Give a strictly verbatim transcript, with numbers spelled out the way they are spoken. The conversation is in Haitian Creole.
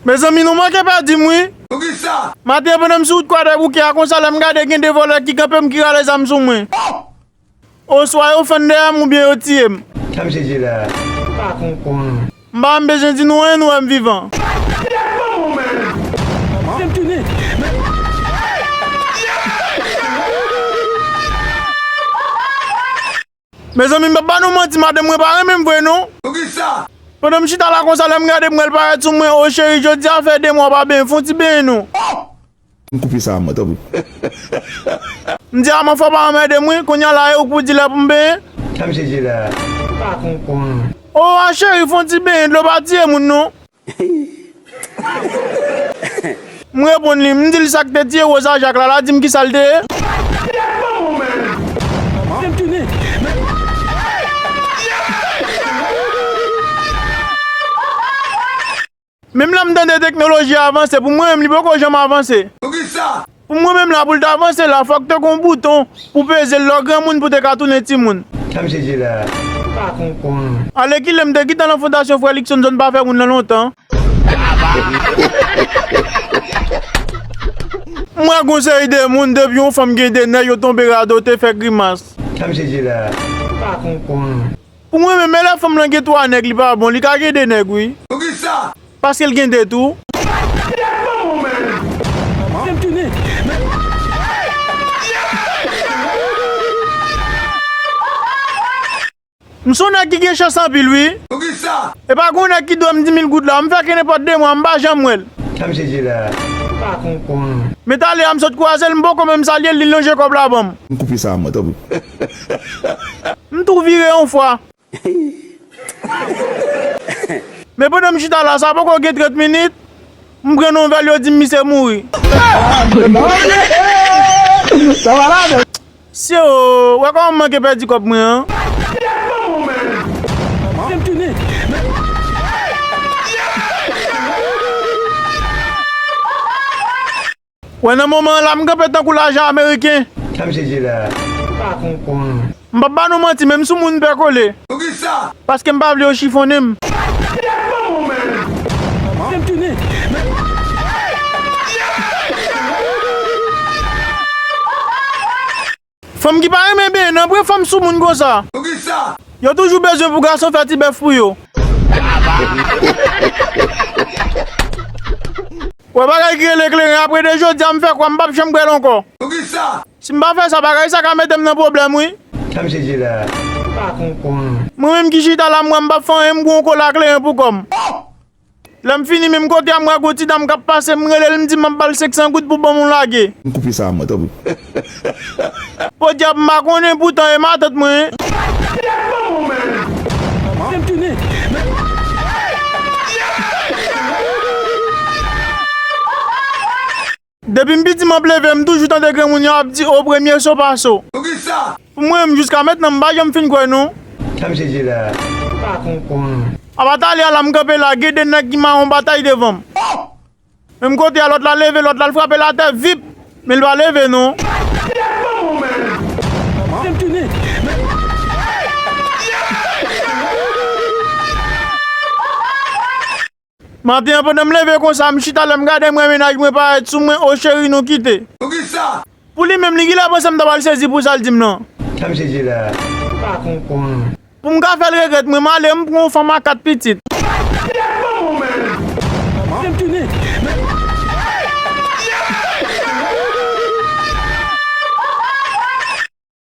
Mezanmi, nou manke pèdi m wi. Poukisa? Maten an, pandan m sou wout Kwadèboukè a konsa, lè m gade, gen de vòlè ki kanpe m, ki rale zam sou mwen. Oswa yo fann dèyè m oubyen yo tiye m. Sa misye di la? M pa konprann. M pa menm bezwen di nou anyen, nou wè m vivan. Mezanmi, m p ap ba nou manti, madanm mwen pa renmen m vre non. Poukisa? Pandan m chita la konsa, lè m gade m wè l parèt sou mwen, o cheri, jodi a fè de mwa w pa benyen, fè yon ti benyen non. M koupe sa a mwen, tanpri. M di a man fò pa anmède m wi, kounye a la e ou k pou di lè pou m benyen. Sa misye di la? M pa konprann. O a cheri, fè yon ti benyen, dlo pa tiye moun non. M reponn li, m di l sa k te tiye Woz a Jak la, l a di m kisa l te ye. Menm lè m tande teknoloji a avanse, pou mwen menm li poko janm avanse. Poukisa? Pou mwen menm la, pou l ta avanse la, fòk te gen yon bouton pou peze l lè w granmoun pou te ka tounen timoun. Sa misye di la? M pa konprann. Alèkile m te gentan nan fondasyon frè Luckson, zòn pa fè moun nan lontan. M wè gon seri de moun, depi yon fanm gen de nèg, yo tonbe radote, fè grimas. Sa misye di la? M pa konprann. Pou mwen menm, e lè fanm lan gen twa nèg, li pa bon, li ka gen de nèg wi. Poukisa? Paske l gen de tou. M se yon nèg ki gen chans anpil wi. Poukisa? E pa gon nèg ki dwe m di mil goud la, m fè ke nenpòt de mwa, m pa janm wè l. Sa misye di la? M pa konprann. Men talè a m sot kwaze l, m poko menm salye l, li lonje kòb la ban m. M koupe sa a mwen, tanpri. M tou vire yon fwa. Men pandan m chita la, sa poko gen trant minit, m pran nouvèl yo di m misye mouri. Sa malad. Sye o, wè kòman m manke pèdi kòb mwen an. Wè nan moman an la, m kanpe tankou lajan ameriken. Sa misye di la? M pa konprann. M p ap ba nou manti, men m sou moun pè kole. Poukisa? Paske m pa vle yo chifonnen m. Fanm ki pa renmen benyen nan, pran fanm sou moun konsa. Poukisa? Yo toujou bezwen pou gason fè ti bèf pou yo. Wè bagay ki rele kleren, apre de jodi a, m fè kwa, m p ap janm bwè l ankò. Poukisa? Si m pa fè sa, bagay sa ka mete m nan pwoblèm wi. Sa misye di la? M pa konprann. Mwen menm ki chita la, m wè m p ap fè anyen, m bwè yon kola kleren pou kò m. Lè m fini, menm kote a, m wè gon ti dam k ap pase, m rele l, m di m ap ba l senk san goud pou ban m yon lage. M koupe sa a mwen, tanpri. Podyab, m pa konnen, poutan e matant mwen. Depi m piti, m ap leve, m toujou tande granmoun yo ap di, o premye so pa so. Poukisa? Pou mwen menm, jiska mentnan, m pa janm fin kwè non. Sa misye di la? M pa konprann. Apa talè a la, m kanpe la, gen de nèg ki mare yon batay devan m. Menm kote a, lòt la leve, lòt la, l frape l atè, vip! Men l pa leve non. Maten an, pandan m leve konsa, m chita, lè m gade, m wè mennaj mwen parèt sou mwen, o cheri, nou kite. Poukisa? Pou li menm, li genlè panse m ta pral sezi pou sa l di m nan. Sa misye di la? M pa konprann. Pou m ka fè l regrèt mwen, m ale, m pran yon fanm a kat pitit.